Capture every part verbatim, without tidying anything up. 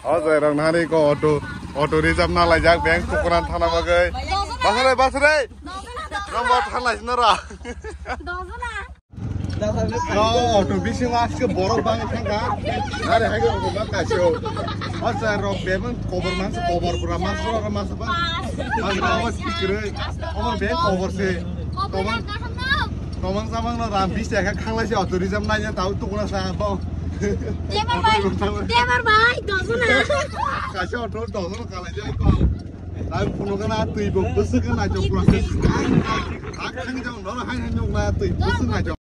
O jai rok nari ko auto, auto reserve na lai jak beng tukuran thana bagwi. Basre, basre. Number than lai sinara. No, auto bisingo aske borok bang thangka. Nari hai ko bang kaso. O jai rok bebang kobor mansa kobor pura mansa ro mansa ba. Mansa ba sikre. Omo beng kobor se. Kobor. Tomang samang no ram bis taka khanglai se auto reserve nai ya tau tukuna sa bo. Tebar bai, tebar bai, dosona. Kaisa auto dosona kalai jai ko. Lai puno kana tui bo bwswk kana jok pura. Ak thang jong no hai hai nyok na tui bwswk na jok.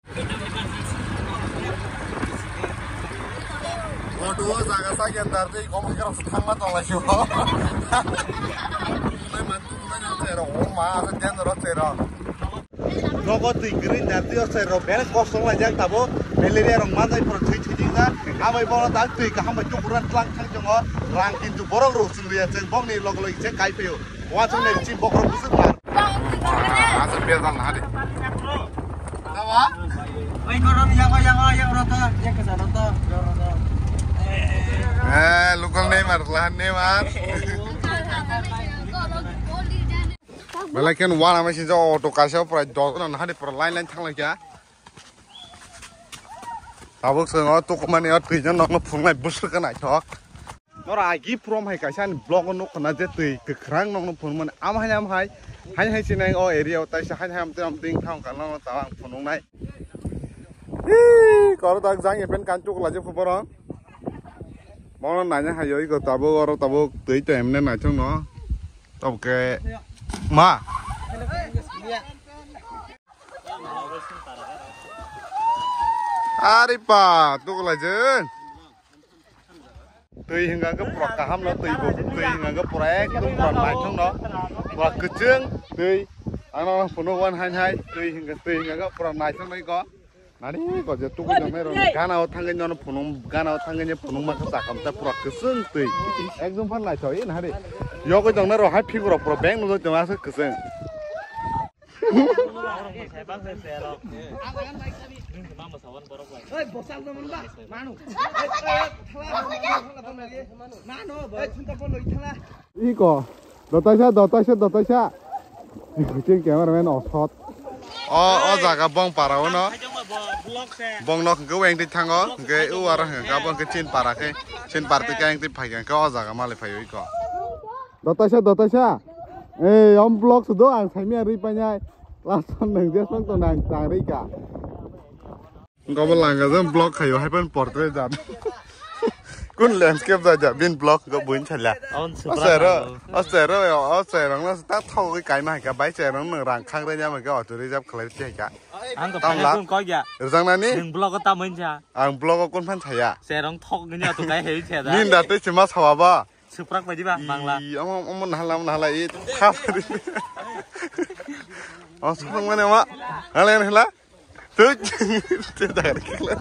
Auto o jaga sa gen dar tei kom kira thangma tong lai se bo. Mai man tukuna jong se ro o ma sa den ro se ro. Nogo twi kwrwi nardi o chai rok bere kosong lai jak tabo malaria rok manjai phoro thwi thwi jing jak. Abai bono tak twi kaham bai tukuran tlang thang jongo. Rang kintu borok rok chwng riya chwng bokni log log se kai phaio. Wa chwng nai chi bokrok bwswk bar. Asa bia jang na de. Dawa? Oi gorom yang yang yang rota, yang kesa rota, rota. Eh, local Neymar, lahan Neymar. Belai khe wana mai sinjo auto kaisa pura dol no nahari pura line line thang lai kha. Tabuk swngo tukumani o twi jon nokno phunglai bwswk khe naithok. Noro agi prom hai kaisa ani vlog o nukho na je twi kwkhwrang nokno phunukmani am hai am hai. Hai hai sinai o area o taisa hai hai amtwi amtwi wngkha wngkha nokno tamo ang phunuknai. Ih, koro tak jang event kan chuk lai je phuboro. Bono naina hai oi ko tabuk oro tabuk twi to emne naithok no. Tabuk ke ma. Ari pa, tuklai jeng. Twi hingka ke pura kaham no twi bo. Twi hingka ke pura ekdom pura naithok no. Pura kwchwng twi. Ano phunuk wan hai hai. Twi hingka, twi hingka ke pura naithok no iko. Nani ko je tukui jong nai rok gana o thangwi nono phunuk, gana o thangwi ne phunuk ma kha chakam ta pura kwchwng twi. Ekdom phan naithok in hari. Yogwi jong nai rok hai figure rok pura beng nujak jong aswk kwchwng. Iko, dotaisa, dotaisa, dotaisa. Kuching cameraman osot. O, o jaga bong para uno. Bong nok hwnkhe weng twi thango, hwnkhe u aro hwnkhe abo hwnkhe chin para khe, chin par twi khe ang twi phai khe o jaga malai phai iko. Dotaisa, dotaisa. Ei, om block sudo ang saimia ri painai. Last one nang jesong to nang tang ri ka. Gobo langa jang block khayo hai pan portrait jan. Kun landscape ja ja bin block go buin chala. Aun O sero, o sero, o sero na ta thogwi kaima hai ka bai sero nang rang khang re nya ma ka auto reserve khlai ti hai ka. Ang to Tam phai la. Kun koi ya. Rjang nani? Nang block ta main ja. Ang block kun phan thaya. Serong thok ni auto kai hei cha da. Nin da te chima sawa ba. Suprak bai di ba mangla. I, omo, omo nahala, omo nahala, i, tha. O, suprak mane ma. Hala, hala. Tut. Tut, hala.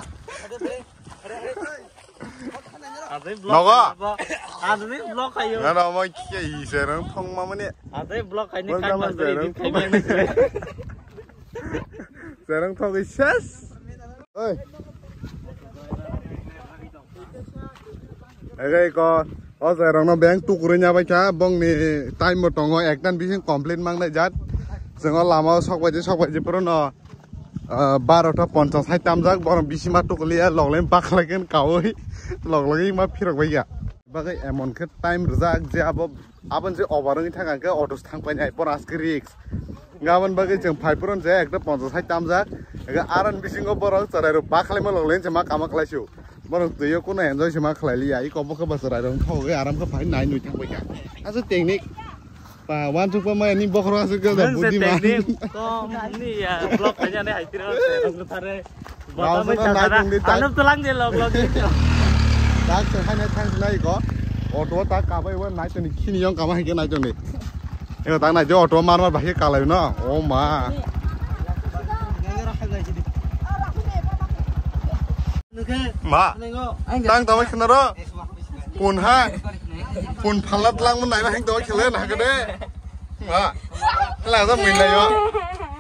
Adai block Nogo. Khayo. Adai block khayo. Na, na, omo khe i serang thong ma mane. Adai block khaini Block kan na ma mas dari serang bin khaini thong. Serang thong i ses. Oi. Ege ko, o jairokno beng tukurui nya bai kha, bongni time bo tongo, ektan bising complete mangnai jat. Chwng o lama o sok bai di, sok bai di, phuru no, ah, barota ponchas hai tamjak, borok bisima tukuliya, loglai bakhlai khe kaui, loglai ma phirok bai ya. Bagwi emon khe time rwjak je abo Aboni se over wngwi thangkha, hwnkhe auto se thang painai, bono aske risk. Hwnkhe aboni bagwi chwng phai phuru je ekta ponchas hai tamjak, hwnkhe aroni bisingo borok chwrairok bakhlaima loglai se ma kama khlai sio. Borok twiyo kuno enjoy se ma khlai liya, iko bokhe bo chwrairok wngthogwi aram khe phai nai nui thang paikha. Aswk technique. Ba, uansuk pa maya ni bokhorok aswk khe Nwng se budi ma. Technique, kom ni ya, block kanya ne hai tiro, se rong thare. Botol Rang bai sano chakha nai na. Tong di tak. Ano tulang je log log je. Tak se hai nai thang nai ko. Auto tak kabai wa nai tong ni khini yong kama hai ke nai tong ni. Ego tak nai je auto mar mar bahai kalai no. O ma. Ma. Tang tama khna ro. Pun ha. Pun phalat lang mun nai na heng tama khele na ka de. Ha. Hala da mui lai yo.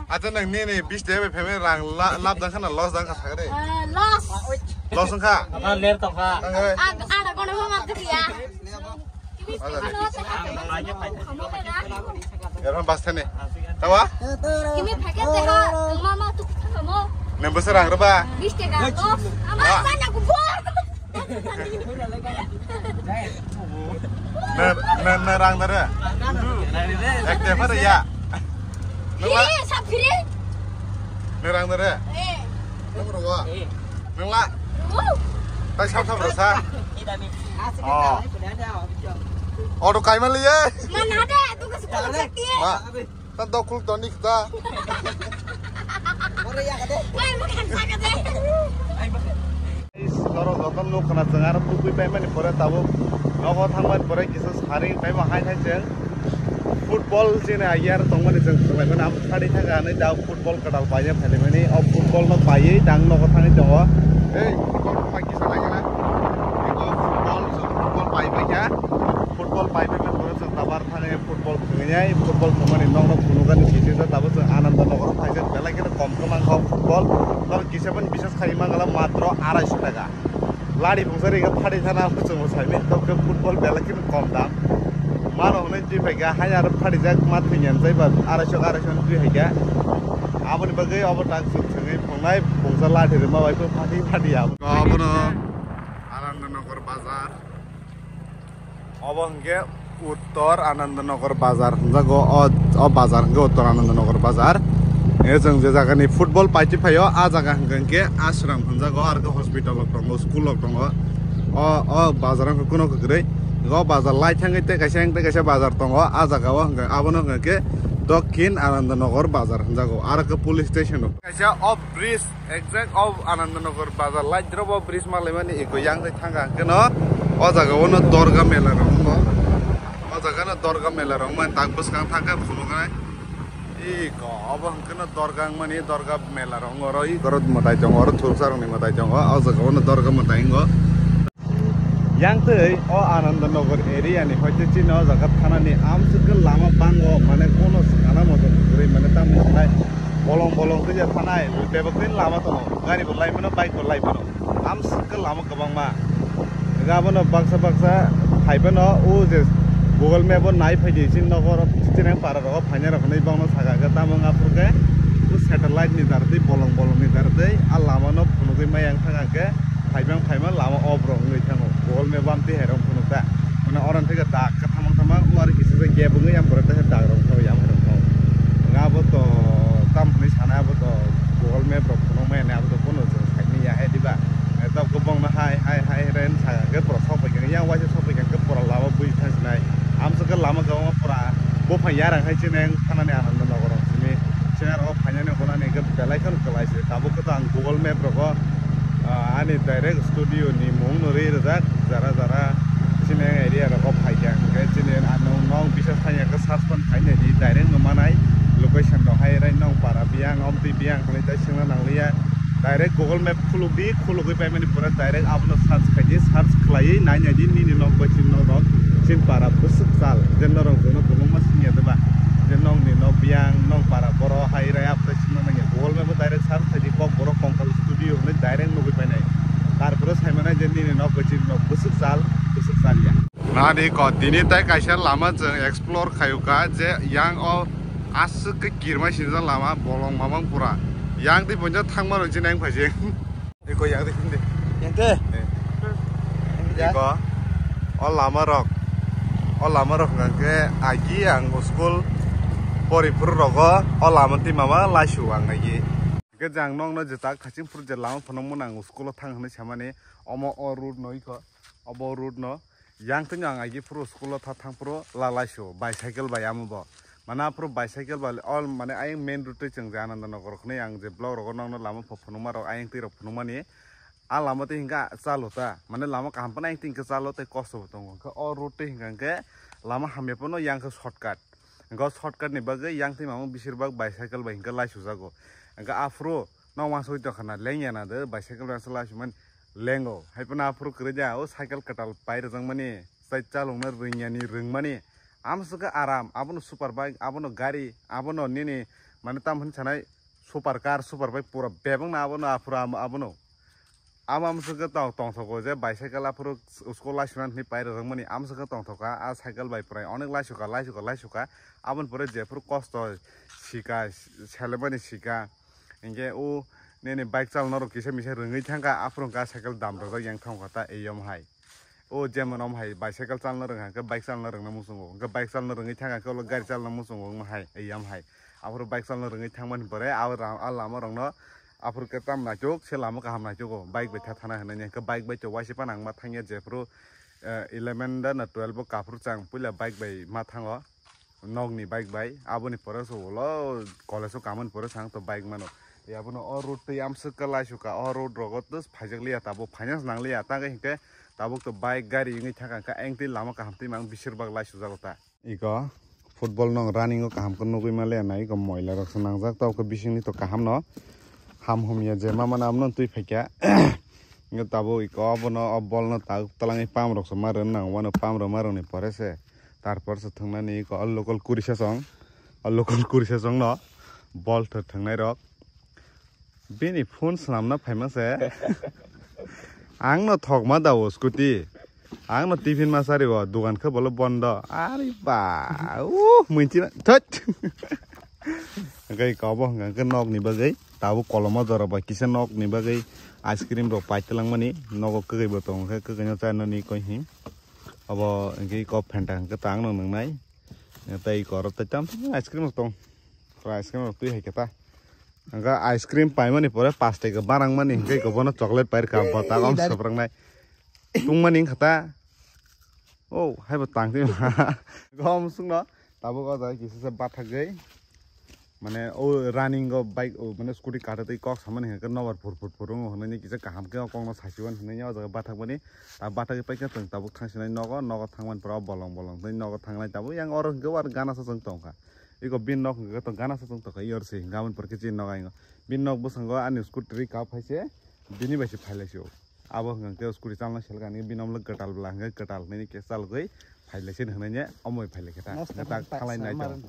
Acha nang ni ni bis de be phe rang la lab da khana loss da kha thak de. Ah, loss. Loss kha. Apa ler to kha. Ang oi. Ag-, ada kono ma ma kya. Erong bas thani. Tawa? Nang bwswk rang rwba? Na, na, na rang dare? Ek tefer ya. Nang la? Nang rang dare? Nang rwgo? Nang la? Tai sam sam rwsa. Oh. Auto kaima liye. Ma. Ta dok khuluk toni kda. Norok joto nuk khna chwng aro tubui paimani pore tabuk nogo thangmani pore kisa saring paima hai hai chwng football chini agi aro tongmani chwng khwlaimani amo phadi thaka hinwi da football kwtal paina phaimani o football no paiwi dang nogo thangwi tongo. Ei football kisa naikhe na. Football, football pai paikha. Football pai paimani pore chwng tabar thangwi football thwngwi football thwngmani nokno phunukani kichingsa tabuk chwng Ananda Nagar phaikhe belai kheno kom kwmang kha football. Norok kisa phano bisas khai mangala matro arai sho taka. Lari bungsa ringa phadi thana abo chwngbo saimani tokhe football belai kheno kom dam. Mano hwnwi twi phaikha hai aro phadijak ma thwinyan jaiba arai sho arai sho twi phaikha. Aboni bagwi obo tak chwng thwngwi phungnai bungsa lari rwma bai phadi phadi abo. Obono Ananda Nagar bazar. Obo hwnkhe Uttor Anandanagar bazar hwnjago. O, o bazar hwnkhe Uttor Anandanagar bazar. E, chwng je jagani football paiti phaio, a jaga hwnkhe hwnkhe Ashram hwnjago, aro khe hospital rok tongo, school rok tongo. O, o bazar wngkha kuno kwrwi. O bazar lai thangwi tei kaisa, tei kaisa bazar tongo. A jaga o hwnkhe, abono hwnkhe Dokhin Anandanagar bazar hwnjago, aro khe police station rok. Kaisa o bridge. Exact o Anandanagar bazar light drop o bridge malaimani eko yang tei thangka hwnkhe no o jaga o no Durga mela rok wngo. O jaga no Durga mela rok wngmani tak bwskang thangkhe phunuknai. Eko obo hwnkhe no Durga wngmani Durga mela rok wngo oro eko oro mwtai tongo oro thursa rokni mwtai tongo o jaga o no Durga mwtai wngo. Yang tei o Anandanagar area ni hoite chini o jaga thanani amswk khe lama bango mane kono sana moto kwrwi mane tamni sanai bolong bolong tei thanai bebak tei lama tongo gari bo lai mano bike bo lai mano amswk khe lama kwbangma. Ga bono baksa baksa phai phano o je Google Map o nai phai di chini nogo oro chini para rogo phainai rok hinwi bangno saka khe tamo wngya phuru khe o satellite ni dar tei bolong bolong ni dar tei a lama no phunugwi maya wngkha khe. Phaibang phaima lama o borok wngwi thango. Google Map o amtwi hai rok phunuk ta. Mane oro theke dak khe thamang thamang o aro kisa khe gap wngwi yang borok teisa dak rok thawi yang hai rok thawi. Nga abo to tam hwnwi sana abo to Google Map rok phunuk maya abo to bono chwng saimanya hai diba. Tok kwbangma hai hai hai ren sa khe borok sok pai khe yang waisa sok pai khe pura lama bui thang sinai. Amswk khe lama kwbangma pura buphang yarang hai chini thanani Ananda Nagar rok simi. Chini aro phainani hwnani khe belai kheno kwlai se. Tabuk khe to ang Google Map rogo, ah, ani direct studio ni mung no ri rijak jara jara chini area rogo phaikha. Hwnkhe chini ano nok bisas thangya khe search pan khainai di direct no manai location rok hai rai nok para biyang omtwi biyang hwnwi tai swngna nangliya. Direct Google Map khuluk di, khulugwi paimani pore direct abono search khai di, search khlaiwi nainai di nini nok bai chini nok rok chini para bwswk chal je norok jono kwbangma singya diba je nokni nok biyang nok para boro hai rai abo tai swngna nangya. Google Map o direct search khai di, kok borok Kongkal Studio hwnwi direct nugwi painai. Tarpore saimanai je nini nok bai chini nok bwswk chal, bwswk chal ya. Nani ko tini tai kaisa lama chwng explore khayuka je yang o aswk khe kirmai sinijak lama bolong mamang pura. Yang twi bonjak thangma rok chini yang phaijing. Eko yang twi hindi. Yang twi? Eh. Yang twi ja? Eko o lama rok, o lama rok hwnkhe agi ang school pori phuru rogo o lama twi mama laisu ang agi. Hwnkhe jang nokno je tak khaching phuru je lama phunukmano ang school o thang hwnwi samani omo o road no iko obo road no. Yang twi ang agi phuru school o tha thang phuru lalai su bicycle bai amo bo. Mane aphuru bicycle bai all mane ayang main road twi chwng je Ananda Nagar khwnwi ang je vlog rogo nokno lama pho phunukma rok ayang twi rok phunukmani. A lama twi hinkhe chalo ta. Mane lama kaham phano ayang twi hinkhe chalo tei kosto bo tongo. Hinkhe o road twi hinkhe lama hamya phano yang khe shortcut. Hinkhe o shortcut ni bagwi yang twi mamo bisir bak bicycle bai hinkhe lai sujago. Hinkhe aphuru nok wansugwi tongkha na lengya na de bicycle bai se lai sumani. Lengo, hai phano aphuru kwrwi ja, o cycle kwtal pai rwjakmani, chai chalokna rwngya ni rwngmani. Amswkhe aram, abono super bike, abono gari, abono nini, mane, tamo hwn sanai super car, super bike pura bebakno abono aphuru amo, abono. Amo amswk tong tongthogo je bicycle aphuru school laisuna hinwi pairwrwngmani amswk tongthoka, a cycle bai prai onek laisuka, laisuka, laisuka. Aboni pore jephuru kosto sika, selemani sika, hinkhe o nini bike chalna rok kisa misa rwngwi thangkha, aphuru wngkha cycle dam rwjak yang thangkha ta eyom hai. O jemon om hai bicycle chalna rwngkha, hwnkhe bike chalna rwngna muchungo, hwnkhe bike chalna rwngwi thangkha khe ulo gari chalna muchungo wngma hai, eyam hai. Aphuru bike chalna rwngwi thangmani pore a ram-, a lama rokno aphuru khe tam naituk, se lama kaham naituk o, bike bai tha thana hinwi. Hwnkhe bike bai to waisa phano ang ma thangya, jephuru, eh, eleven da na twelve o kaphuru chang puila bike bai ma thango. Nokni bike bai, aboni pore se ulo college o kamani pore se ang to bike mano. Abono o road twi amswk khe laisuka, o road rogo tei phaijak liya, tabuk finance nang liya, tangkhe hinkhe tabuk to bike gari wngwi thangkha, hinkhe ayang twi lama kaham twi mang bisir bak laisujago ta. Iko football no running o kaham khe nugwi manliya na, iko moila rok se nangjak, tabuk bisingni to kaham no ham humya je ma mano abono twi phaikha. Hinkhe tabuk iko abono o ball no tabuk twlangwi pump rok se ma rwna nango, wano pump rok ma rwni pore se. Tarpor se thwngnani iko o local kurisa song, o local kurisa song no ball thwk thwngnai rok. Bini phone swnamna phaima se. Ang no thokma da o scooty. Ang no tiffin ma sari o, dugan khe bolo bondo. Ari ba, uh, mwinchina, thot. Hwnkhe iko bo hwnkha khe nokni bagwi, tabuk kolomo jora bai kisa nokni bagwi ice cream rok pai twlangmani, nogo kwgwi bo tongo khe kwgwino chanani koi hi. Obo hwnkhe iko phenta hwnkhe tang no nwngnai. Tei iko oro tei tam ice cream rok tong. Pura ice cream rok twi hai khe ta. Hwnkhe ice cream paimani pore pash taka barangmani hwnkhe iko bono chocolate pai rwkha, bota gom swprangnai. Tungmani wngkha ta. Oh, haibo tang twi ma. Gom sungno tabuk o jaga kisa se bathakgwi. Mane o running o bike o mane scooty kata tei kok samani hwnkhe nobar phur phur phur wngo hwnwi kisa kaham khe o kokno sasiwan hwnwi o jaga bathakmani. Ta bathagwi paikha chwng tabuk thangsinai nogo, nogo thangmani pore o bolong bolong tei nogo thangnai tabuk yang oro hwnkhe o gana sa chwng tongkha. Iko bini nok hwnkhe to gana sa chwng tongkha, iyar se hwnkhe aboni pore khe chini nok ayung. Bini nok bwskango ani scooty rwi kap hai se bini bai se phailaisio. Abo hwnkhe scooty chalna selkani bini omlok kwtal bwla hwnkhe kwtal nini khe chalgwi phailaisini hwnwi omo phailaikhe ta. Noksa tak noksa thalai nai maran.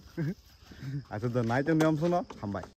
Acha do nai tong ni omsongno hambai.